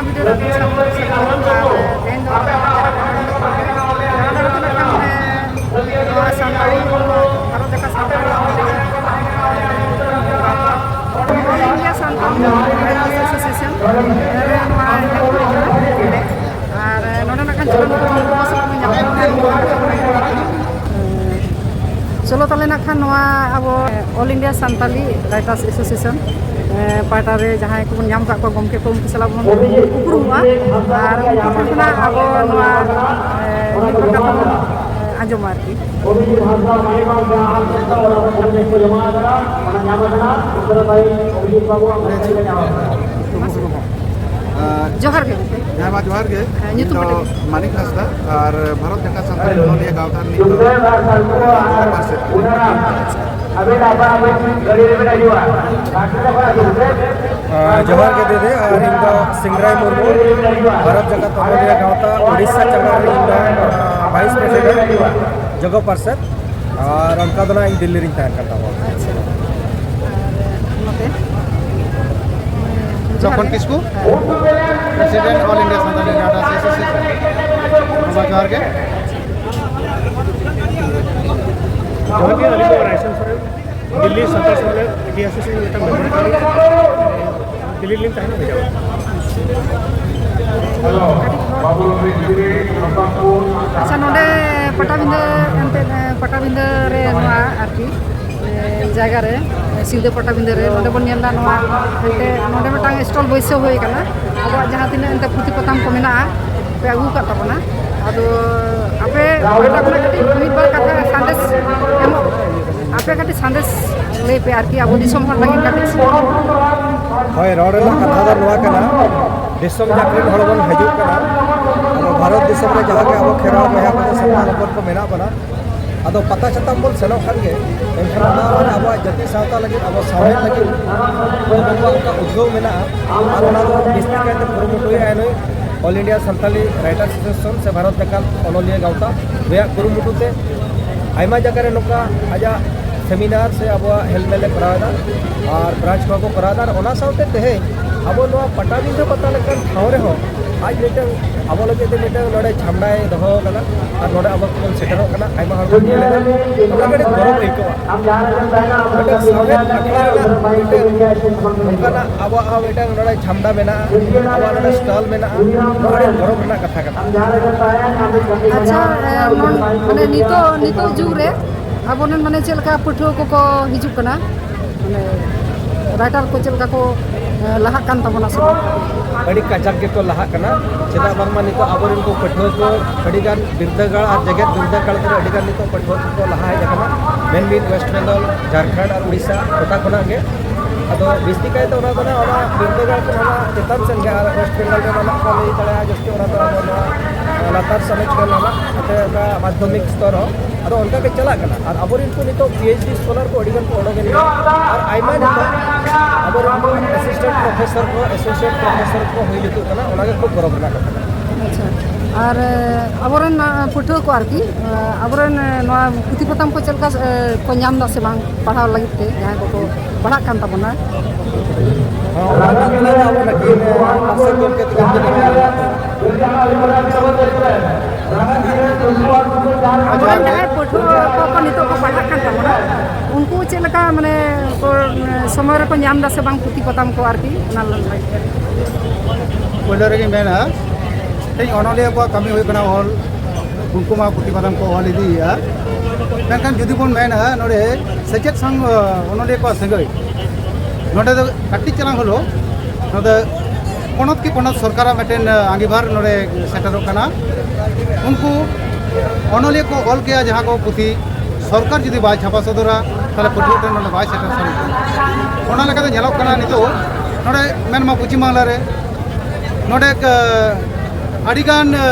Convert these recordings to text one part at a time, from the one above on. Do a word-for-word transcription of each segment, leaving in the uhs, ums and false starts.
Video ᱨᱮ ᱟᱹᱰᱤ ᱥᱟᱨᱦᱟᱣ ᱥᱟᱨᱦᱟᱣ᱾ ᱟᱨ ᱛᱮᱦᱮᱧ ᱫᱚ ᱫᱟᱬᱟ ᱫᱟᱬᱟ ᱛᱮ ᱱᱟᱜ ᱠᱷᱟᱱ, ᱮ, ᱱᱚᱣᱟ ᱥᱟᱱᱛᱟᱲᱤ, ᱵᱷᱟᱨᱚᱛ ᱡᱟᱠᱟᱛ ᱥᱟᱱᱛᱟᱲᱤ ᱚᱱᱚᱞᱤᱭᱟᱹ, ᱮ, all India Santali writers association ᱨᱮ ᱱᱚᱣᱟ ᱦᱮᱡ ᱦᱩᱭ ᱠᱟᱱᱟ᱾ ᱟᱨ ᱱᱚᱰᱮ ᱱᱟᱜ ᱠᱷᱟᱱ ᱪᱚᱞᱚᱱ ᱠᱚ ᱥᱟᱞᱟᱜ ᱵᱚᱱ ᱧᱟᱯᱟᱢ ᱠᱟᱱᱟ᱾ ᱪᱚᱞᱚ ᱛᱟᱦᱚᱞᱮ ᱱᱟᱜ ᱠᱷᱟᱱ ᱱᱚᱣᱟ ᱟᱵᱚ All India Santali Writers Association, ᱮ, ᱯᱟᱦᱴᱟ ᱨᱮ ᱡᱟᱦᱟᱸᱭ ᱠᱚᱵᱚᱱ ᱧᱟᱢ ᱟᱠᱟᱫ ᱠᱚᱣᱟ ᱜᱚᱢᱠᱮ ᱠᱚ, ᱩᱱᱠᱩ ᱥᱟᱞᱟᱜ ᱵᱚᱱ ᱩᱯᱨᱩᱢᱚᱜᱼᱟ ᱟᱨ ᱩᱱᱠᱩ ᱴᱷᱮᱱ ᱠᱷᱚᱱᱟᱜ ᱟᱵᱚ ᱱᱚᱣᱟ, ᱮ, ᱢᱤᱫ ᱵᱟᱨ ᱠᱟᱛᱷᱟ ᱵᱚᱱ, ᱮ, ᱟᱸᱡᱚᱢᱟ ᱟᱨᱠᱤ᱾ ᱡᱚᱦᱟᱨ ᱜᱮ ᱜᱚᱢᱠᱮ᱾ ᱦᱮᱸ, ᱢᱟ ᱡᱚᱦᱟᱨ ᱜᱮ᱾ ᱦᱮᱸ, ᱧᱩᱛᱩᱢ ᱤᱧ ᱫᱚ ᱠᱟᱹᱴᱤᱡ? ᱢᱟᱱᱤᱠ ᱦᱟᱸᱥᱫᱟ ᱟᱨ ᱵᱷᱟᱨᱚᱛ ᱡᱟᱠᱟᱛ ᱥᱟᱱᱛᱟᱲᱤ ᱚᱱᱚᱞᱤᱭᱟᱹ ᱜᱟᱶᱛᱟ ᱨᱤᱱᱤᱡ ᱫᱚ ᱯᱟᱨᱥᱮᱛ᱾ ᱟᱪᱪᱷᱟ᱾ ᱟᱸ, ᱡᱚᱦᱟᱨ ᱜᱮ ᱫᱤᱫᱤ, ᱟᱨ ᱤᱧ ᱫᱚ ᱥᱤᱝᱨᱟᱭ ᱢᱩᱨᱢᱩ, ᱵᱷᱟᱨᱚᱛ ᱡᱟᱠᱟᱛ ᱚᱱᱚᱞᱤᱭᱟᱹ ᱜᱟᱶᱛᱟ ᱳᱰᱤᱥᱟ ᱪᱟᱸᱜᱟ ᱨᱮ ᱤᱧ ᱫᱚ, ᱟᱸ, ᱵᱷᱟᱭᱤᱥ ᱯᱨᱮᱥᱤᱰᱮᱱᱴ, ᱡᱚᱜᱚ ᱯᱟᱨᱥᱮᱛ, ᱟᱨ ᱚᱱᱠᱟ ᱫᱚ ᱱᱟᱜ ᱤᱧ ᱫᱤᱞᱞᱤ ᱨᱤᱧ ᱛᱟᱦᱮᱱ ᱠᱟᱱ ᱛᱟᱵᱚᱱᱟ᱾ ᱟᱪᱪᱷᱟ᱾ ᱟᱨ ᱱᱚᱛᱮ? ᱡᱚᱠᱷᱚᱱ ᱠᱤᱥᱠᱩ, ᱦᱮᱸ᱾ President, All India Santali Writers Association᱾ ᱵᱟᱵᱟ, ᱡᱚᱦᱟᱨ ᱜᱮ᱾ ᱡᱚᱦᱟᱨ ᱜᱮ, ᱟᱹᱞᱤᱧ ᱫᱚ ᱨᱟᱭᱥᱚᱱ ᱥᱚᱨᱮᱱ, ᱫᱤᱞᱞᱤ ᱥᱟᱱᱛᱟᱲ ᱥᱚᱢᱟᱡᱽ ᱟᱹᱰᱤ ᱟᱥᱳᱥᱤᱭᱮᱥᱚᱱ ᱢᱤᱫᱴᱟᱝ ᱢᱮᱢᱵᱟᱨ ᱠᱟᱱᱟᱞᱤᱧ᱾ ᱫᱤᱞᱞᱤ ᱨᱮᱞᱤᱧ ᱛᱟᱦᱮᱱᱟ, ᱵᱷᱮᱡᱟᱣᱟᱲ᱾ ᱟᱪᱪᱷᱟ, ᱱᱚᱰᱮ ᱯᱟᱴᱟᱵᱤᱸᱫᱟᱹ ᱮᱱᱛᱮᱫ, ᱯᱟᱴᱟᱵᱤᱸᱫᱟᱹ ᱨᱮ ᱱᱚᱣᱟ ᱟᱨᱠᱤ, ᱮ, ᱡᱟᱭᱜᱟ ᱨᱮ, ᱥᱤᱞᱫᱟᱹ ᱯᱟᱴᱟᱵᱤᱸᱫᱟᱹ ᱨᱮ, ᱱᱚᱰᱮ ᱵᱚᱱ ᱧᱮᱞ ᱮᱫᱟ ᱱᱚᱣᱟ ᱮᱱᱛᱮᱫ ᱱᱚᱰᱮ ᱢᱤᱫᱴᱟᱝ ᱥᱴᱚᱞ ᱵᱟᱹᱭᱥᱟᱹᱣ ᱦᱩᱭ ᱟᱠᱟᱱᱟ᱾ ᱟᱵᱚᱣᱟᱜ ᱡᱟᱦᱟᱸ ᱛᱤᱱᱟᱹᱜ ᱮᱱᱛᱮᱫ ᱯᱩᱛᱷᱤ ᱯᱟᱛᱷᱟᱢ ᱠᱚ ᱢᱮᱱᱟᱜᱼᱟ, ᱯᱮ ᱟᱹᱜᱩ ᱟᱠᱟᱫ ᱛᱟᱵᱚᱱᱟ᱾ ᱟᱫᱚ ᱟᱯᱮ ᱯᱟᱦᱴᱟ ᱠᱷᱚᱱᱟᱜ ᱠᱟᱹᱴᱤᱡ ᱢᱤᱫ ᱵᱟᱨ ᱠᱟᱛᱷᱟ ᱥᱟᱸᱫᱮᱥ ᱮᱢᱚᱜ, ᱟᱯᱮ ᱠᱟᱹᱴᱤᱡ ᱥᱟᱸᱫᱮᱥ ᱞᱟᱹᱭ ᱯᱮ ᱟᱨᱠᱤ, ᱟᱵᱚ ᱫᱤᱥᱚᱢ ᱦᱚᱲ ᱞᱟᱹᱜᱤᱫ ᱠᱟᱹᱴᱤᱡ᱾ ᱦᱳᱭ, ᱨᱚᱲ ᱨᱮᱱᱟᱜ ᱠᱟᱛᱷᱟ ᱫᱚ ᱱᱚᱣᱟ ᱠᱟᱱᱟ, ᱫᱤᱥᱚᱢ ᱡᱟᱠᱟᱛ ᱨᱮᱱ ᱦᱚᱲ ᱵᱚᱱ ᱦᱤᱡᱩᱜ ᱠᱟᱱᱟ᱾ ᱟᱵᱚ ᱵᱷᱟᱨᱚᱛ ᱫᱤᱥᱚᱢ ᱨᱮ ᱡᱟᱦᱟᱸ ᱜᱮ ᱟᱵᱚ ᱠᱷᱮᱨᱣᱟᱲ ᱵᱚᱭᱦᱟ ᱠᱚ, ᱥᱟᱱᱛᱟᱲ ᱦᱚᱯᱚᱱ ᱠᱚ ᱢᱮᱱᱟᱜ ᱵᱚᱱᱟ, ᱟᱫᱚ ᱯᱟᱛᱟ ᱪᱷᱟᱛᱟ ᱵᱚᱱ ᱥᱮᱱᱚᱜ ᱠᱷᱟᱱ ᱜᱮ, ᱮᱱᱠᱷᱟᱱ ᱚᱱᱟ ᱨᱮ ᱟᱵᱚᱣᱟᱜ ᱡᱟᱹᱛᱤ ᱥᱟᱶᱛᱟ ᱞᱟᱹᱜᱤᱫ, ᱟᱵᱚ ᱥᱟᱶᱦᱮᱫ ᱞᱟᱹᱜᱤᱫ ᱟᱵᱚ ᱠᱚᱣᱟᱜ ᱚᱱᱠᱟ ᱩᱫᱽᱜᱟᱹᱣ ᱢᱮᱱᱟᱜᱼᱟ᱾ ᱟᱨ ᱚᱱᱟ ᱫᱚ ᱵᱤᱥᱛᱤ ᱠᱟᱭᱛᱮ ᱠᱩᱨᱩᱢᱩᱴᱩᱭᱮᱫᱼᱟᱭ ᱱᱩᱭ All India Santali Writers Association ᱥᱮ ᱵᱷᱟᱨᱚᱛ ᱡᱟᱠᱟᱛ ᱚᱱᱚᱞᱤᱭᱟᱹ ᱜᱟᱶᱛᱟ, ᱱᱩᱭᱟᱜ ᱠᱩᱨᱩᱢᱩᱴᱩ ᱛᱮ ᱟᱭᱢᱟ ᱡᱟᱭᱜᱟ ᱨᱮ ᱱᱚᱝᱠᱟ ᱟᱡᱟᱜ ᱥᱮᱢᱤᱱᱟᱨ ᱥᱮ ᱟᱵᱚᱣᱟᱜ ᱦᱮᱞᱢᱮᱞ ᱞᱮ ᱠᱚᱨᱟᱣ ᱮᱫᱟ ᱟᱨ ᱵᱨᱟᱧᱪ ᱠᱚᱦᱚᱸ ᱠᱚ ᱠᱚᱨᱟᱣ ᱮᱫᱟ᱾ ᱟᱨ ᱚᱱᱟ ᱥᱟᱶᱛᱮ ᱛᱮᱦᱮᱧ ᱟᱵᱚ ᱱᱚᱣᱟ ᱯᱟᱴᱟᱵᱤᱸᱫᱷᱟᱹ ᱯᱟᱛᱟ ᱞᱮᱠᱟᱱ ᱴᱷᱟᱶ ᱨᱮᱦᱚᱸ ᱟᱡ ᱢᱤᱫᱴᱟᱝ ᱟᱵᱚ ᱞᱟᱹᱜᱤᱫ ᱛᱮ ᱢᱤᱫᱴᱟᱝ ᱱᱚᱰᱮ ᱡᱷᱟᱢᱰᱟᱭ ᱫᱚᱦᱚ ᱟᱠᱟᱫᱟ᱾ ᱟᱨ ᱱᱚᱰᱮ ᱟᱵᱚ ᱠᱚᱵᱚᱱ ᱥᱮᱴᱮᱨᱚᱜ ᱠᱟᱱᱟ, ᱟᱭᱢᱟ ᱦᱚᱲ ᱵᱚᱱ ᱧᱮᱞᱮᱫᱟ᱾ ᱚᱱᱟ ᱜᱮ ᱟᱹᱰᱤ ᱜᱚᱨᱚᱵᱽ ᱟᱹᱭᱠᱟᱹᱣᱟ᱾ ᱢᱤᱫᱴᱟᱝ ᱥᱟᱶᱦᱮᱫ ᱟᱠᱷᱲᱟ ᱨᱮᱱᱟᱜ ᱢᱤᱫᱴᱟᱝ ᱱᱚᱝᱠᱟᱱᱟᱜ ᱟᱵᱚᱣᱟᱜ ᱦᱚᱸ ᱢᱤᱫᱴᱟᱝ ᱱᱚᱰᱮ ᱡᱷᱟᱢᱰᱟ ᱢᱮᱱᱟᱜᱼᱟ, ᱟᱵᱚᱣᱟᱜ ᱱᱚᱰᱮ ᱥᱴᱚᱞ ᱢᱮᱱᱟᱜᱼᱟ, ᱱᱚᱣᱟ ᱟᱹᱰᱤ ᱜᱚᱨᱚᱵᱽ ᱨᱮᱱᱟᱜ ᱠᱟᱛᱷᱟ ᱠᱟᱱᱟ᱾ ᱟᱪᱪᱷᱟ, ᱮ, ᱢᱚᱱ-, ᱢᱟᱱᱮ ᱱᱤᱛᱚᱜ, ᱱᱤᱛᱚᱜ ᱡᱩᱜᱽ ᱨᱮ ᱟᱵᱚᱨᱮᱱ ᱢᱟᱱᱮ ᱪᱮᱫ ᱞᱮᱠᱟ ᱯᱟᱹᱴᱷᱩᱣᱟᱹ ᱠᱚᱠᱚ ᱦᱤᱡᱩᱜ ᱠᱟᱱᱟ, ᱢᱟᱱᱮ ᱨᱟᱭᱴᱟᱨ ᱠᱚ ᱪᱮᱫ ᱞᱮᱠᱟ ᱠᱚ, ᱮ, ᱞᱟᱦᱟᱜ ᱠᱟᱱ ᱛᱟᱵᱚᱱᱟ ᱥᱮ ᱵᱟᱝ? ᱟᱹᱰᱤ ᱠᱟᱡᱟᱠ ᱜᱮᱠᱚ ᱞᱟᱦᱟᱜ ᱠᱟᱱᱟ᱾ ᱪᱮᱫᱟᱜ ᱵᱟᱝᱢᱟ ᱱᱤᱛᱚᱜ ᱟᱵᱚᱨᱮᱱ ᱠᱚ ᱯᱟᱹᱴᱷᱩᱣᱟᱹ ᱠᱚ ᱟᱹᱰᱤᱜᱟᱱ ᱵᱤᱨᱫᱟᱹᱜᱟᱲ ᱟᱨ ᱡᱮᱜᱮᱛ ᱵᱤᱨᱫᱟᱹᱜᱟᱲ ᱠᱚᱨᱮ ᱟᱹᱰᱤᱜᱟᱱ ᱱᱤᱛᱚᱜ ᱯᱟᱹᱴᱷᱩᱣᱟᱹ ᱠᱚᱠᱚ ᱞᱟᱦᱟ ᱦᱮᱡ ᱟᱠᱟᱱᱟ᱾ ᱢᱮᱱ ᱢᱤᱫ ᱣᱮᱥᱴ ᱵᱮᱝᱜᱚᱞ, ᱡᱷᱟᱲᱠᱷᱚᱸᱰ ᱟᱨ ᱩᱲᱤᱥᱥᱟ ᱜᱚᱴᱟ ᱠᱷᱚᱱᱟᱜ ᱜᱮ᱾ ᱟᱫᱚ ᱵᱤᱥᱛᱤ ᱠᱟᱭᱛᱮ ᱚᱱᱟ ᱫᱚ ᱱᱟᱜ ᱚᱱᱟ ᱵᱤᱨᱫᱟᱹᱜᱟᱲ ᱠᱷᱚᱱ ᱚᱱᱟ ᱪᱮᱛᱟᱱ ᱥᱮᱱ ᱜᱮ, ᱟᱨ ᱣᱮᱥᱴ ᱵᱮᱝᱜᱚᱞ ᱨᱮ ᱢᱮᱱᱟᱜ ᱠᱚᱣᱟ ᱞᱟᱹᱭ ᱫᱟᱲᱮᱭᱟᱜᱼᱟ ᱡᱟᱹᱥᱛᱤ ᱚᱱᱟ ᱫᱚ ᱟᱵᱚ ᱱᱚᱣᱟ ᱞᱟᱛᱟᱨ ᱥᱮᱱᱮᱪ ᱠᱷᱚᱱ ᱱᱟᱜ ᱱᱚᱛᱮ ᱚᱱᱠᱟ ᱢᱟᱫᱽᱫᱷᱚᱢᱤᱠ ᱥᱛᱚᱨ ᱦᱚᱸ᱾ ᱟᱫᱚ ᱚᱱᱠᱟ ᱜᱮ ᱪᱟᱞᱟᱜ ᱠᱟᱱᱟ᱾ ᱟᱨ ᱟᱵᱚᱨᱮᱱ ᱠᱚ ᱱᱤᱛᱚᱜ ᱯᱤ ᱮᱭᱤᱪ ᱰᱤ ᱥᱠᱚᱞᱟᱨ ᱠᱚ ᱟᱹᱰᱤ ᱜᱟᱱ ᱠᱚ ᱚᱰᱚᱠ ᱮᱱ ᱜᱮᱭᱟ᱾ ᱟᱨ ᱟᱭᱢᱟ ᱱᱤᱛᱚᱜ ᱟᱵᱚᱨᱮᱱ ᱠᱚ ᱮᱥᱤᱥᱴᱮᱱᱴ ᱯᱨᱚᱯᱷᱮᱥᱚᱨ ᱠᱚ, ᱮᱥᱳᱥᱤᱭᱮᱴ ᱯᱨᱚᱯᱷᱮᱥᱚᱨ ᱠᱚ ᱦᱩᱭ ᱡᱩᱛᱩᱜ ᱠᱟᱱᱟ᱾ ᱚᱱᱟ ᱜᱮ ᱠᱷᱩᱵ ᱜᱚᱨᱚᱵᱽ ᱨᱮᱱᱟᱜ ᱠᱟᱛᱷᱟ ᱠᱟᱱᱟ᱾ ᱟᱪᱪᱷᱟ, ᱟᱨ, ᱮ, ᱟᱵᱚᱨᱮᱱ, ᱮ, ᱯᱟᱹᱴᱷᱩᱣᱟᱹ ᱠᱚ ᱟᱨᱠᱤ, ᱮ, ᱟᱵᱚᱨᱮᱱ, ᱮ, ᱱᱚᱣᱟ ᱯᱩᱛᱷᱤ ᱯᱟᱛᱟᱢ ᱠᱚ ᱪᱮᱫ ᱞᱮᱠᱟ, ᱮ, ᱠᱚ ᱧᱟᱢ ᱮᱫᱟ ᱥᱮ ᱵᱟᱝ ᱯᱟᱲᱦᱟᱣ ᱞᱟᱹᱜᱤᱫ ᱛᱮ, ᱡᱟᱦᱟᱸᱭ ᱠᱚᱠᱚ ᱯᱟᱲᱦᱟᱜ ᱠᱟᱱ ᱛᱟᱵᱚᱱᱟ? ᱦᱚᱸ, ᱚᱱᱟ ᱫᱚ ᱟᱵᱚ ᱱᱟᱹᱠᱤᱱ, ᱮ, ᱯᱟᱨᱥᱮᱛ ᱜᱚᱢᱠᱮ ᱛᱟᱹᱠᱤᱱ ᱠᱤᱱ ᱞᱟᱹᱭ ᱫᱟᱲᱮᱭᱟᱜᱼᱟ᱾ ᱟᱵᱚᱨᱮᱱ ᱡᱟᱦᱟᱸᱭ ᱯᱟᱹᱴᱷᱩᱣᱟᱹ ᱠᱚ, ᱠᱚ ᱱᱤᱛᱚᱜ ᱠᱚ ᱯᱟᱲᱦᱟᱜ ᱠᱟᱱ ᱛᱟᱵᱚᱱᱟ, ᱩᱱᱠᱩ ᱪᱮᱫ ᱞᱮᱠᱟ ᱢᱟᱱᱮ ᱠᱚ, ᱥᱚᱢᱚᱭ ᱨᱮᱠᱚ ᱧᱟᱢ ᱮᱫᱟ ᱥᱮ ᱵᱟᱝ ᱯᱩᱛᱷᱤ ᱯᱟᱛᱟᱢ ᱠᱚ ᱟᱨᱠᱤ, ᱚᱱᱟ ᱞᱟᱹᱭ ᱞᱟᱹᱜᱤᱫ ᱛᱮ᱾ ᱯᱳᱭᱞᱳ ᱨᱮᱜᱮᱧ ᱢᱮᱱᱟ, ᱛᱮᱦᱮᱧ ᱚᱱᱚᱞᱤᱭᱟᱹ ᱠᱚᱣᱟᱜ ᱠᱟᱹᱢᱤ ᱦᱩᱭᱩᱜ ᱠᱟᱱᱟ ᱚᱞ, ᱩᱱᱠᱩ ᱢᱟ ᱯᱩᱛᱷᱤ ᱯᱟᱛᱟᱢ ᱠᱚ ᱚᱞ ᱤᱫᱤᱭᱮᱫᱼᱟ᱾ ᱢᱮᱱᱠᱷᱟᱱ ᱡᱩᱫᱤ ᱵᱚᱱ ᱢᱮᱱᱟ ᱱᱚᱰᱮ ᱥᱮᱪᱮᱫ ᱥᱟᱶ ᱚᱱᱚᱞᱤᱭᱟᱹ ᱠᱚᱣᱟᱜ ᱥᱟᱹᱜᱟᱹᱭ, ᱱᱚᱰᱮ ᱫᱚ ᱠᱟᱹᱴᱤᱡ ᱪᱟᱞᱟᱝ ᱦᱚᱞᱳ ᱱᱚᱰᱮ ᱯᱚᱱᱚᱛ ᱠᱤ ᱯᱚᱱᱚᱛ ᱥᱚᱨᱠᱟᱨᱟᱜ ᱢᱤᱫᱴᱮᱱ ᱟᱸᱜᱤᱵᱷᱟᱨ ᱱᱚᱰᱮ ᱥᱮᱴᱮᱨᱚᱜ ᱠᱟᱱᱟ᱾ ᱩᱱᱠᱩ ᱚᱱᱚᱞᱤᱭᱟᱹ ᱠᱚ ᱚᱞ ᱠᱮᱜᱼᱟ ᱡᱟᱦᱟᱸ ᱠᱚ ᱯᱩᱛᱷᱤ, ᱥᱚᱨᱠᱟᱨ ᱡᱩᱫᱤ ᱵᱟᱭ ᱪᱷᱟᱯᱟ ᱥᱚᱫᱚᱨᱟ, ᱛᱟᱦᱚᱞᱮ ᱯᱟᱹᱴᱷᱩᱣᱟᱹ ᱴᱷᱮᱱ ᱱᱚᱰᱮ ᱵᱟᱭ ᱥᱮᱴᱮᱨ ᱥᱟᱹᱨᱤ ᱠᱟᱱᱟ᱾ ᱚᱱᱟ ᱞᱮᱠᱟᱛᱮ ᱧᱮᱞᱚᱜ ᱠᱟᱱᱟ ᱱᱤᱛᱚᱜ ᱱᱚᱰᱮ ᱢᱮᱱᱢᱟ ᱯᱚᱪᱷᱤᱢ ᱵᱟᱝᱞᱟ ᱨᱮ ᱱᱚᱰᱮ, ᱟᱹᱰᱤᱜᱟᱱ, ᱮ,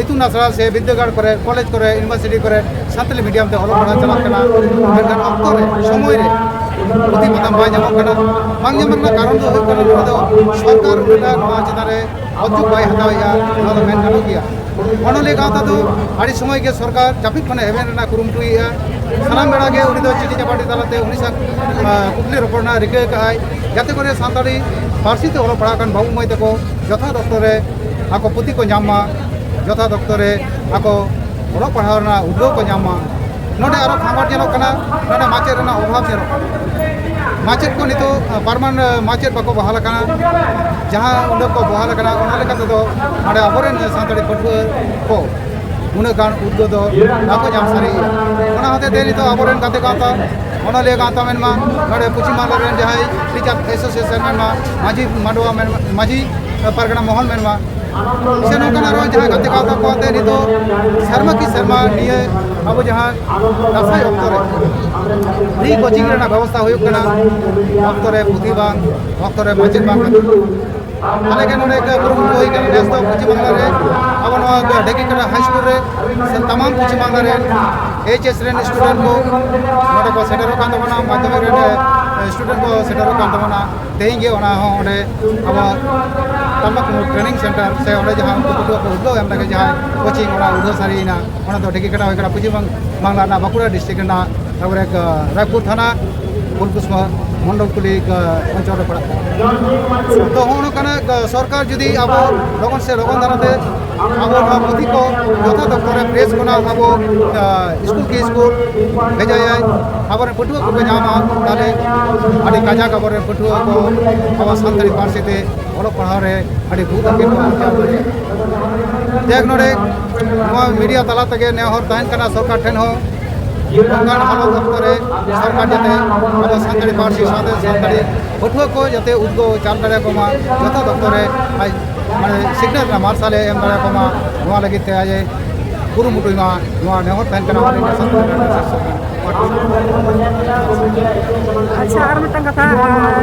ᱤᱛᱩᱱ ᱟᱥᱲᱟ ᱥᱮ ᱵᱤᱨᱫᱟᱹᱜᱟᱲ ᱠᱚᱨᱮ, ᱠᱚᱞᱮᱡᱽ ᱠᱚᱨᱮ, ᱤᱭᱩᱱᱤᱵᱷᱟᱨᱥᱤᱴᱤ ᱠᱚᱨᱮ ᱥᱟᱱᱛᱟᱞᱤ ᱢᱤᱰᱤᱭᱟᱢ ᱛᱮ ᱚᱞᱚᱜ ᱯᱟᱲᱦᱟᱣ ᱪᱟᱞᱟᱜ ᱠᱟᱱᱟ᱾ ᱢᱮᱱᱠᱷᱟᱱ ᱚᱠᱛᱚ ᱨᱮ, ᱥᱚᱢᱚᱭ ᱨᱮ ᱯᱩᱛᱷᱤ ᱯᱟᱛᱷᱟᱢ ᱵᱟᱭ ᱧᱟᱢᱚᱜ ᱠᱟᱱᱟ᱾ ᱵᱟᱝ ᱧᱟᱢᱚᱜ ᱨᱮᱱᱟᱜ ᱠᱟᱨᱚᱱ ᱫᱚ ᱦᱩᱭᱩᱜ ᱠᱟᱱᱟ, ᱱᱚᱣᱟ ᱫᱚ ᱥᱚᱨᱠᱟᱨ ᱩᱱᱟᱹᱜ ᱱᱚᱣᱟ ᱪᱮᱛᱟᱱ ᱨᱮ ᱚᱵᱷᱤᱡᱳᱜᱽ ᱵᱟᱭ ᱦᱟᱛᱟᱣᱮᱫᱼᱟ, ᱱᱚᱣᱟ ᱫᱚ ᱢᱮᱱ ᱜᱟᱱᱚᱜ ᱜᱮᱭᱟ᱾ ᱚᱱᱚᱞᱤᱭᱟᱹ ᱜᱟᱶᱛᱟ ᱫᱚ ᱟᱹᱰᱤ ᱥᱚᱢᱚᱭ ᱜᱮ ᱥᱚᱨᱠᱟᱨ ᱡᱟᱹᱯᱤᱫ ᱠᱷᱚᱱᱮ ᱮᱵᱷᱮᱱ ᱨᱮᱱᱟᱜ ᱠᱩᱨᱩᱢᱩᱴᱩᱭᱮᱫᱼᱟ᱾ ᱥᱟᱱᱟᱢ ᱵᱮᱲᱟ ᱜᱮ ᱩᱱᱤ ᱫᱚ ᱪᱤᱴᱷᱤ ᱪᱟᱯᱟᱴᱷᱤ ᱛᱟᱞᱟᱛᱮ ᱩᱱᱤ ᱥᱟᱶ, ᱟᱸ, ᱠᱩᱠᱞᱤ ᱨᱚᱯᱚᱲ ᱨᱮᱱᱟᱜ ᱨᱤᱠᱟᱹ ᱟᱠᱟᱫᱼᱟᱭ, ᱡᱟᱛᱮ ᱠᱚᱨᱮ ᱥᱟᱱᱛᱟᱲᱤ ᱯᱟᱹᱨᱥᱤ ᱛᱮ ᱚᱞᱚᱜ ᱯᱟᱲᱦᱟᱣ ᱠᱟᱱ ᱵᱟᱹᱵᱩ ᱢᱟᱹᱭ ᱛᱟᱠᱚ ᱡᱚᱛᱷᱟᱛ ᱚᱠᱛᱚ ᱨᱮ ᱟᱠᱚ ᱯᱩᱛᱷᱤ ᱠᱚ ᱧᱟᱢ ᱢᱟ, ᱡᱚᱛᱷᱟᱛ ᱚᱠᱛᱚ ᱨᱮ ᱟᱠᱚ ᱚᱞᱚᱜ ᱯᱟᱲᱦᱟᱣ ᱨᱮᱱᱟᱜ ᱩᱫᱽᱜᱟᱹᱣ ᱠᱚ ᱧᱟᱢ ᱢᱟ᱾ ᱱᱚᱰᱮ ᱟᱨᱚ ᱠᱷᱟᱸᱜᱚᱴ ᱧᱮᱞᱚᱜ ᱠᱟᱱᱟ, ᱱᱚᱰᱮ ᱢᱟᱪᱮᱫ ᱨᱮᱱᱟᱜ ᱚᱵᱷᱟᱵᱽ ᱧᱮᱞᱚᱜ ᱠᱟᱱᱟ᱾ ᱢᱟᱪᱮᱫ ᱠᱚ ᱱᱤᱛᱚᱜ, ᱟᱸ, ᱯᱟᱨᱢᱟᱱ, ᱟᱸ, ᱢᱟᱪᱮᱫ ᱵᱟᱠᱚ ᱵᱟᱦᱟᱞ ᱟᱠᱟᱱᱟ᱾ ᱡᱟᱦᱟᱸ ᱩᱰᱟᱹᱝ ᱠᱚ ᱵᱟᱦᱟᱞ ᱟᱠᱟᱱᱟ, ᱚᱱᱟ ᱞᱮᱠᱟ ᱛᱮᱫᱚ ᱱᱚᱰᱮ ᱟᱵᱚᱨᱮᱱ ᱥᱟᱱᱛᱟᱲᱤ ᱯᱟᱹᱴᱷᱩᱣᱟᱹ ᱠᱚ ᱩᱱᱟᱹᱜ ᱜᱟᱱ ᱩᱫᱽᱜᱟᱹᱣ ᱫᱚ ᱵᱟᱠᱚ ᱧᱟᱢ ᱥᱟᱹᱨᱤᱭᱮᱫᱼᱟ᱾ ᱚᱱᱟ ᱦᱚᱛᱮ ᱛᱮ ᱱᱤᱛᱚᱜ ᱟᱵᱚᱨᱮᱱ ᱜᱟᱛᱮ ᱜᱟᱶᱛᱟ, ᱚᱱᱚᱞᱤᱭᱟᱹ ᱜᱟᱶᱛᱟ ᱢᱮᱱᱢᱟ, ᱱᱚᱰᱮ ᱯᱚᱪᱷᱤᱢ ᱵᱟᱝᱞᱟ ᱨᱮᱱ ᱡᱟᱦᱟᱸᱭ ᱴᱤᱪᱟᱨ ᱮᱥᱳᱥᱤᱭᱮᱥᱚᱱ ᱢᱮᱱᱢᱟ, ᱢᱟᱹᱡᱷᱤ ᱢᱟᱰᱣᱟ ᱢᱮᱱᱢᱟ, ᱢᱟᱹᱡᱷᱤ ᱯᱟᱨᱜᱟᱱᱟ ᱢᱚᱦᱚᱞ ᱢᱮᱱᱢᱟ, ᱥᱮ ᱱᱚᱝᱠᱟᱱ ᱟᱨᱚ ᱡᱟᱦᱟᱸ ᱜᱟᱛᱮ ᱜᱟᱶᱛᱟ ᱠᱚ ᱟᱛᱮ ᱱᱤᱛᱚᱜ ᱥᱮᱨᱢᱟ ᱠᱤ ᱥᱮᱨᱢᱟ ᱱᱤᱭᱟᱹ ᱟᱵᱚ ᱡᱟᱦᱟᱸ ᱫᱟᱸᱥᱟᱭ ᱚᱠᱛᱚ ᱨᱮ ᱯᱷᱨᱤ ᱠᱳᱪᱤᱝ ᱨᱮᱱᱟᱜ ᱵᱮᱵᱚᱥᱛᱷᱟ ᱦᱩᱭᱩᱜ ᱠᱟᱱᱟ, ᱚᱠᱛᱚ ᱨᱮ ᱯᱩᱛᱷᱤ ᱵᱟᱝ, ᱚᱠᱛᱚ ᱨᱮ ᱢᱟᱪᱮᱫ ᱵᱟᱝ ᱠᱷᱟᱹᱛᱤᱨ᱾ ᱟᱞᱮ ᱜᱮ ᱱᱚᱰᱮ ᱠᱩᱨᱩᱢᱩᱴᱩ ᱦᱩᱭ ᱠᱟᱱᱟ, ᱱᱮᱥ ᱫᱚ ᱯᱚᱪᱷᱤᱢ ᱵᱟᱝᱞᱟ ᱨᱮ ᱟᱵᱚ ᱱᱚᱣᱟ ᱰᱷᱮᱠᱤᱠᱟᱴᱟ ᱦᱟᱭ ᱥᱠᱩᱞ ᱨᱮ ᱥᱮ ᱛᱟᱢᱟᱢ ᱯᱚᱪᱷᱤᱢ ᱵᱟᱝᱞᱟ ᱨᱮᱱ ᱮᱭᱤᱪ ᱮᱥ ᱨᱮᱱ ᱥᱴᱩᱰᱮᱱᱴ ᱠᱚ ᱱᱚᱰᱮ ᱠᱚ ᱥᱮᱴᱮᱨᱚᱜ ᱠᱟᱱ ᱛᱟᱵᱚᱱᱟ, ᱢᱟᱫᱽᱫᱷᱚᱢᱤᱠ ᱨᱮᱱ ᱥᱴᱩᱰᱮᱱᱴ ᱠᱚ ᱥᱮᱴᱮᱨᱚᱜ ᱠᱟᱱ ᱛᱟᱵᱚᱱᱟ᱾ ᱛᱮᱦᱮᱧ ᱜᱮ ᱚᱱᱟ ᱦᱚᱸ ᱚᱸᱰᱮ ᱟᱵᱚ ᱛᱟᱞᱢᱟ ᱠᱩᱢᱩᱴ ᱴᱨᱮᱱᱤᱝ ᱥᱮᱱᱴᱟᱨ ᱥᱮ ᱚᱸᱰᱮ ᱡᱟᱦᱟᱸ ᱩᱱᱠᱩ ᱯᱟᱹᱴᱷᱩᱣᱟᱹ ᱠᱚ ᱩᱫᱽᱜᱟᱹᱣ ᱮᱢ ᱞᱟᱹᱜᱤᱫ ᱡᱟᱦᱟᱸ ᱠᱳᱪᱤᱝ, ᱚᱱᱟ ᱩᱫᱽᱜᱟᱹᱣ ᱥᱟᱹᱨᱤᱭᱮᱱᱟ᱾ ᱚᱱᱟ ᱫᱚ ᱰᱷᱮᱠᱤᱠᱟᱴᱟ ᱦᱩᱭ ᱠᱟᱱᱟ, ᱯᱚᱪᱷᱤᱢ ᱵᱟᱝ-, ᱵᱟᱝᱞᱟ ᱨᱮᱱᱟᱜ ᱵᱟᱸᱠᱩᱲᱟ ᱰᱤᱥᱴᱨᱤᱠᱴ ᱨᱮᱱᱟᱜ ᱛᱟᱨᱯᱚᱨᱮ ᱨᱟᱭᱯᱩᱨ ᱛᱷᱟᱱᱟ, ᱯᱷᱩᱞᱠᱩᱥᱢᱟ ᱢᱚᱱᱰᱚᱞ ᱠᱩᱞᱤ ᱚᱧᱪᱚᱞ ᱨᱮ ᱯᱟᱲᱟᱜ ᱠᱟᱱᱟ᱾ ᱛᱚ ᱦᱚᱸᱜᱼᱚ ᱱᱚᱝᱠᱟᱱᱟᱜ ᱥᱚᱨᱠᱟᱨ ᱡᱩᱫᱤ ᱟᱵᱚ ᱞᱚᱜᱚᱱ ᱥᱮ ᱞᱚᱜᱚᱱ ᱫᱷᱟᱨᱟᱛᱮ ᱟᱵᱚ ᱱᱚᱣᱟ ᱯᱩᱛᱷᱤ ᱠᱚ ᱡᱚᱛᱚ ᱫᱚᱯᱛᱚᱨ ᱨᱮ ᱯᱨᱮᱥ ᱠᱷᱚᱱᱟᱜ ᱟᱵᱚ, ᱟ, ᱥᱠᱩᱞ ᱠᱤ ᱥᱠᱩᱞ ᱵᱷᱮᱡᱟᱭᱟᱭ, ᱟᱵᱚᱨᱮᱱ ᱯᱟᱹᱴᱷᱩᱣᱟᱹ ᱠᱚᱠᱚ ᱧᱟᱢᱟ, ᱛᱟᱦᱚᱞᱮ ᱟᱹᱰᱤ ᱠᱟᱡᱟᱠ ᱟᱵᱚᱨᱮᱱ ᱯᱟᱹᱴᱷᱩᱣᱟᱹ ᱠᱚ ᱟᱵᱚ ᱥᱟᱱᱛᱟᱲᱤ ᱯᱟᱹᱨᱥᱤ ᱛᱮ ᱚᱞᱚᱜ ᱯᱟᱲᱦᱟᱣ ᱨᱮ ᱟᱹᱰᱤ ᱵᱚᱦᱩᱛ ᱟᱜᱮ ᱠᱚ ᱟᱨᱡᱟᱣ ᱫᱟᱲᱮᱭᱟᱜᱼᱟ᱾ ᱡᱟᱭᱦᱳᱠ, ᱱᱚᱰᱮ ᱱᱚᱣᱟ ᱢᱤᱰᱤᱭᱟ ᱛᱟᱞᱟ ᱛᱮᱜᱮ ᱱᱮᱦᱚᱨ ᱛᱟᱦᱮᱱ ᱠᱟᱱᱟ ᱥᱚᱨᱠᱟᱨ ᱴᱷᱮᱱ ᱦᱚᱸ, ᱱᱚᱝᱠᱟᱱ ᱦᱟᱞᱚᱛ ᱚᱠᱛᱚ ᱨᱮ ᱥᱚᱨᱠᱟᱨ ᱡᱟᱛᱮ ᱟᱵᱚ ᱥᱟᱱᱛᱟᱲᱤ ᱯᱟᱹᱨᱥᱤ ᱥᱟᱶᱛᱮ ᱥᱟᱱᱛᱟᱲᱤ ᱯᱟᱹᱴᱷᱩᱣᱟᱹ ᱠᱚ ᱡᱟᱛᱮ ᱩᱫᱽᱜᱟᱹᱣ ᱪᱟᱞ ᱫᱟᱲᱮᱭᱟᱠᱚ ᱢᱟ, ᱡᱚᱛᱚ ᱚᱠᱛᱚ ᱨᱮ ᱟᱡ ᱢᱟᱱᱮ ᱥᱤᱠᱷᱱᱟᱹᱛ ᱨᱮᱱᱟᱜ ᱢᱟᱨᱥᱟᱞᱮ ᱮᱢ ᱫᱟᱲᱮᱭᱟᱠᱚ ᱢᱟ, ᱱᱚᱣᱟ ᱞᱟᱹᱜᱤᱫ ᱛᱮ ᱟᱡ ᱮ ᱠᱩᱨᱩᱢᱩᱴᱩᱭ ᱢᱟ, ᱱᱚᱣᱟ ᱱᱮᱦᱚᱨ ᱛᱟᱦᱮᱱ ᱠᱟᱱᱟ All India Santal Leader Association ᱯᱟᱦᱴᱟ ᱥᱮᱫ ᱠᱷᱚᱱ᱾ ᱟᱪᱪᱷᱟ, ᱟᱨ ᱢᱤᱫᱴᱟᱝ ᱠᱟᱛᱷᱟ, ᱟᱨ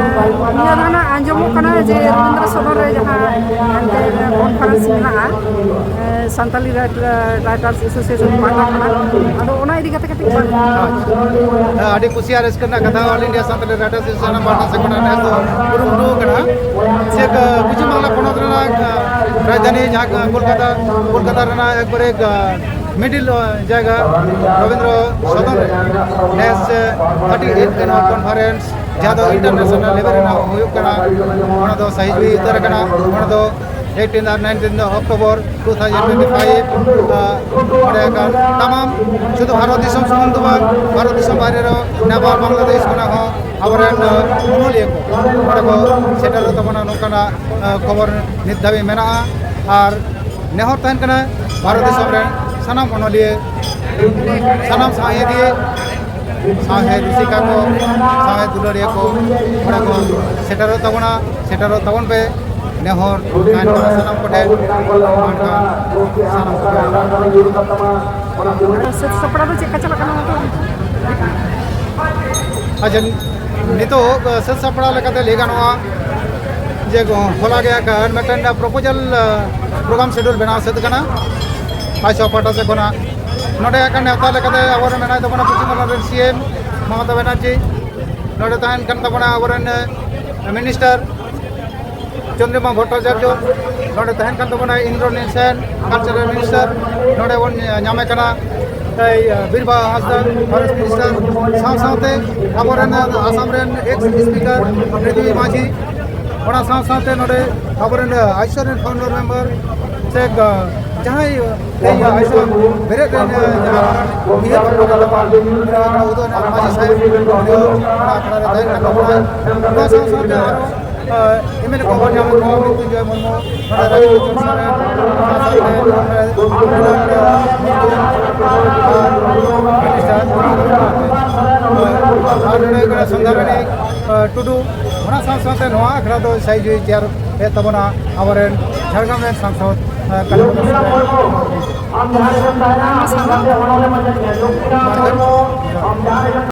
ᱱᱤᱭᱟᱹ ᱫᱷᱟᱣ ᱱᱟᱜ ᱟᱸᱡᱚᱢᱚᱜ ᱠᱟᱱᱟ ᱡᱮ ᱨᱚᱵᱤᱱᱫᱨᱚ ᱥᱚᱫᱚᱱ ᱨᱮ ᱡᱟᱦᱟᱸ ᱮᱱᱛᱮ ᱠᱚᱱᱯᱷᱟᱨᱮᱱᱥ ᱢᱮᱱᱟᱜᱼᱟ, ᱮ, ᱥᱟᱱᱛᱟᱞᱤ ᱨᱟᱭᱴ-, ᱨᱟᱭᱴᱟᱨᱥ ᱮᱥᱳᱥᱤᱭᱮᱥᱚᱱ ᱯᱟᱦᱴᱟ ᱠᱷᱚᱱᱟᱜ, ᱟᱫᱚ ᱚᱱᱟ ᱤᱫᱤ ᱠᱟᱛᱮ ᱠᱟᱹᱴᱤᱡ ᱵᱟᱨ- ᱟᱪᱪᱷᱟ᱾ ᱟᱹᱰᱤ ᱠᱩᱥᱤ ᱟᱨ ᱨᱟᱹᱥᱠᱟᱹ ᱨᱮᱱᱟᱜ ᱠᱟᱛᱷᱟ, All India Santal Writers Association ᱯᱟᱦᱴᱟ ᱥᱮᱫ ᱠᱷᱚᱱᱟᱜ ᱱᱮᱥ ᱫᱚ ᱠᱩᱨᱩᱢᱩᱴᱩ ᱟᱠᱟᱱᱟ᱾ ᱪᱮᱫ, ᱯᱚᱪᱷᱤᱢ ᱵᱟᱝᱞᱟ ᱯᱚᱱᱚᱛ ᱨᱮᱱᱟᱜ, ᱨᱟᱡᱽᱫᱷᱟᱱᱤ ᱡᱟᱦᱟᱸ ᱠᱳᱞᱠᱟᱛᱟ, ᱠᱳᱞᱠᱟᱛᱟ ᱨᱮᱱᱟᱜ ᱮᱠᱵᱟᱨᱮ ᱢᱤᱰᱤᱞ ᱡᱟᱭᱜᱟ ᱨᱚᱵᱤᱱᱫᱨᱚ ᱥᱚᱫᱚᱱ ᱨᱮ ᱱᱮᱥ thirty eighth annual conference, ᱡᱟᱦᱟᱸ ᱫᱚ international level ᱨᱮᱱᱟᱜ ᱦᱩᱭᱩᱜ ᱠᱟᱱᱟ, ᱚᱱᱟ ᱫᱚ ᱥᱟᱹᱦᱤ ᱡᱩᱦᱤ ᱩᱛᱟᱹᱨ ᱟᱠᱟᱱᱟ᱾ ᱚᱱᱟ ᱫᱚ eighteen ᱟᱨ nineteen ᱫᱚ October two thousand twenty five, ᱚᱸᱰᱮ ᱟᱠᱟᱱ ᱛᱟᱢᱟᱢ ᱥᱩᱫᱷᱩ ᱵᱷᱟᱨᱚᱛ ᱫᱤᱥᱚᱢ ᱥᱩᱢᱩᱝ ᱫᱚ ᱵᱟᱝ, ᱵᱷᱟᱨᱚᱛ ᱫᱤᱥᱚᱢ ᱵᱟᱭᱨᱮ ᱨᱮᱦᱚᱸ ᱱᱮᱯᱟᱞ, ᱵᱟᱝᱞᱟᱫᱮᱥ ᱠᱷᱚᱱᱟᱜ ᱦᱚᱸ ᱟᱵᱚᱨᱮᱱ ᱚᱱᱚᱞᱤᱭᱟᱹ ᱠᱚ ᱱᱚᱰᱮ ᱠᱚ ᱥᱮᱴᱮᱨᱚᱜ ᱛᱟᱵᱚᱱᱟ, ᱱᱚᱝᱠᱟᱱᱟᱜ ᱠᱷᱚᱵᱚᱨ ᱱᱤᱛ ᱫᱷᱟᱹᱵᱤᱡ ᱢᱮᱱᱟᱜᱼᱟ᱾ ᱟᱨ ᱱᱮᱦᱚᱨ ᱛᱟᱦᱮᱱ ᱠᱟᱱᱟ ᱵᱷᱟᱨᱚᱛ ᱫᱤᱥᱚᱢ ᱨᱮᱱ ᱥᱟᱱᱟᱢ ᱚᱱᱚᱞᱤᱭᱟᱹ, ᱥᱟᱱᱟᱢ ᱥᱟᱶᱦᱮᱫᱤᱭᱟᱹ, ᱥᱟᱶᱦᱮᱫ ᱨᱩᱥᱤᱠᱟ ᱠᱚ, ᱥᱟᱶᱦᱮᱫ ᱫᱩᱞᱟᱹᱲᱤᱭᱟᱹ ᱠᱚ ᱱᱚᱰᱮ ᱠᱚ ᱥᱮᱴᱮᱨᱚᱜ ᱛᱟᱵᱚᱱᱟ, ᱥᱮᱴᱮᱨᱚᱜ ᱛᱟᱵᱚᱱ ᱯᱮ᱾ ᱱᱮᱦᱚᱨ ᱛᱟᱦᱮᱱ ᱠᱟᱱᱟ ᱥᱟᱱᱟᱢ ᱠᱚᱴᱷᱮᱱ, ᱢᱮᱱᱠᱷᱟᱱ ᱥᱟᱱᱟᱢ ᱠᱚᱴᱷᱮᱱ᱾ ᱥᱟᱹᱛ ᱥᱟᱯᱲᱟᱣ ᱫᱚ ᱪᱮᱫ ᱞᱮᱠᱟ ᱪᱟᱞᱟᱜ ᱠᱟᱱᱟ ᱜᱚᱢᱠᱮ? ᱟᱪᱪᱷᱟ, ᱱᱤᱛᱚᱜ ᱥᱟᱹᱛ ᱥᱟᱯᱲᱟᱣ ᱞᱮᱠᱟᱛᱮ ᱞᱟᱹᱭ ᱜᱟᱱᱚᱜᱼᱟ ᱡᱮ ᱦᱚᱞᱟ ᱜᱮ ᱢᱤᱫᱴᱮᱱ proposal program schedule ᱵᱮᱱᱟᱣ ᱥᱟᱹᱛ ᱠᱟᱱᱟ ᱟᱭᱥᱚ ᱯᱟᱦᱴᱟ ᱥᱮᱫ ᱠᱷᱚᱱᱟᱜ᱾ ᱱᱚᱰᱮ ᱟᱠᱟᱱ ᱱᱮᱣᱛᱟ ᱞᱮᱠᱟᱛᱮ ᱟᱵᱚᱨᱮᱱ ᱢᱮᱱᱟᱭ ᱛᱟᱵᱚᱱᱟ ᱯᱚᱪᱷᱤᱢ ᱵᱟᱝᱞᱟ ᱨᱮᱱ ᱥᱤ ᱮᱢ ᱢᱚᱢᱚᱛᱟ ᱵᱟᱱᱟᱨᱡᱤ, ᱱᱚᱰᱮ ᱛᱟᱦᱮᱱ ᱠᱟᱱ ᱛᱟᱵᱚᱱᱟ ᱟᱵᱚᱨᱮᱱ ᱢᱤᱱᱤᱥᱴᱟᱨ ᱪᱚᱱᱫᱨᱤᱢᱟ ᱵᱷᱚᱴᱴᱟᱪᱟᱨᱡᱚ, ᱱᱚᱰᱮ ᱛᱟᱦᱮᱱ ᱠᱟᱱ ᱛᱟᱵᱚᱱᱟ ᱤᱱᱫᱨᱚᱱᱤᱞ ᱥᱮᱱ, ᱠᱟᱞᱪᱟᱨᱟᱞ ᱢᱤᱱᱤᱥᱴᱟᱨ, ᱱᱚᱰᱮ ᱵᱚᱱ ᱧᱟᱢᱮ ᱠᱟᱱᱟ ᱮᱭ ᱵᱤᱨᱵᱟᱦᱟ ᱦᱟᱸᱥᱫᱟ, ᱯᱷᱚᱨᱮᱥᱴ ᱢᱤᱱᱤᱥᱴᱟᱨ, ᱥᱟᱶ ᱥᱟᱶᱛᱮ ᱟᱵᱚᱨᱮᱱ ᱟᱥᱟᱢ ᱨᱮᱱ ᱮᱠᱥ ᱥᱯᱤᱠᱟᱨ ᱯᱨᱤᱛᱷᱤᱵᱤ ᱢᱟᱹᱡᱷᱤ, ᱚᱱᱟ ᱥᱟᱶ ᱥᱟᱶᱛᱮ ᱱᱚᱰᱮ ᱟᱵᱚᱨᱮᱱ ᱟᱭᱥᱚ ᱨᱮᱱ ᱯᱷᱟᱣᱩᱱᱰᱟᱨ ᱢᱮᱢᱵᱟᱨ ᱥᱮ ᱡᱟᱦᱟᱸᱭ ᱛᱮᱦᱮᱧ ᱟᱭᱥᱚ ᱵᱮᱨᱮᱫ ᱨᱮᱱ ᱡᱟᱦᱟᱸ ᱩᱭᱦᱟᱹᱨ ᱵᱷᱟᱵᱽᱱᱟ ᱠᱟᱛᱮ ᱵᱚᱱ ᱩᱫᱩᱜ ᱮᱱᱟ ᱢᱟᱹᱡᱷᱤ ᱥᱟᱦᱮᱵᱽ, ᱩᱱᱤ ᱦᱚᱸ ᱚᱱᱟ ᱟᱠᱷᱲᱟ ᱨᱮ ᱛᱟᱦᱮᱸ ᱠᱟᱱ ᱛᱟᱵᱚᱱᱟ᱾ ᱱᱚᱣᱟ ᱥᱟᱶ ᱥᱟᱶᱛᱮ ᱟᱨᱚ ᱮᱢ ᱮᱞ ᱮ ᱠᱚ ᱵᱚᱱ ᱧᱟᱢ ᱠᱚᱣᱟ, ᱢᱨᱤᱛᱭᱩᱧᱡᱚᱭ ᱢᱩᱨᱢᱩ, ᱱᱚᱰᱮ ᱨᱟᱡᱤᱵ ᱨᱚᱧᱡᱚᱱ ᱥᱚᱨᱮᱱ, ᱚᱱᱟ ᱥᱟᱶᱛᱮ ᱱᱚᱰᱮ ᱢᱤᱱᱤᱥᱴᱟᱨ ᱟᱨ ᱱᱚᱰᱮ ᱦᱩᱭᱩᱜ ᱠᱟᱱᱟ ᱥᱚᱱᱫᱷᱟᱨᱟᱱᱤ ᱴᱩᱰᱩ᱾ ᱚᱱᱟ ᱥᱟᱶ ᱥᱟᱶᱛᱮ ᱱᱚᱣᱟ ᱟᱠᱷᱲᱟ ᱫᱚ ᱥᱟᱭᱤᱡ ᱪᱮᱭᱟᱨ ᱮᱫ ᱛᱟᱵᱚᱱᱟ ᱟᱵᱚᱨᱮᱱ ᱡᱷᱟᱲᱜᱨᱟᱢ ᱨᱮᱱ ᱥᱟᱝᱥᱚᱫᱽ ᱞᱚᱠᱠᱷᱤᱨᱟᱢ ᱢᱩᱨᱢᱩ, ᱟᱢ ᱡᱟᱦᱟᱸ ᱨᱮᱜᱮᱢ ᱛᱟᱦᱮᱱᱟ, ᱟᱢ ᱜᱟᱛᱮ ᱚᱱᱚᱞᱮ ᱢᱟᱪᱮᱫ ᱜᱮ᱾ ᱞᱚᱠᱠᱷᱤᱨᱟᱢ ᱢᱩᱨᱢᱩ, ᱟᱢ ᱡᱟᱦᱟᱸ ᱨᱮᱜᱮᱢ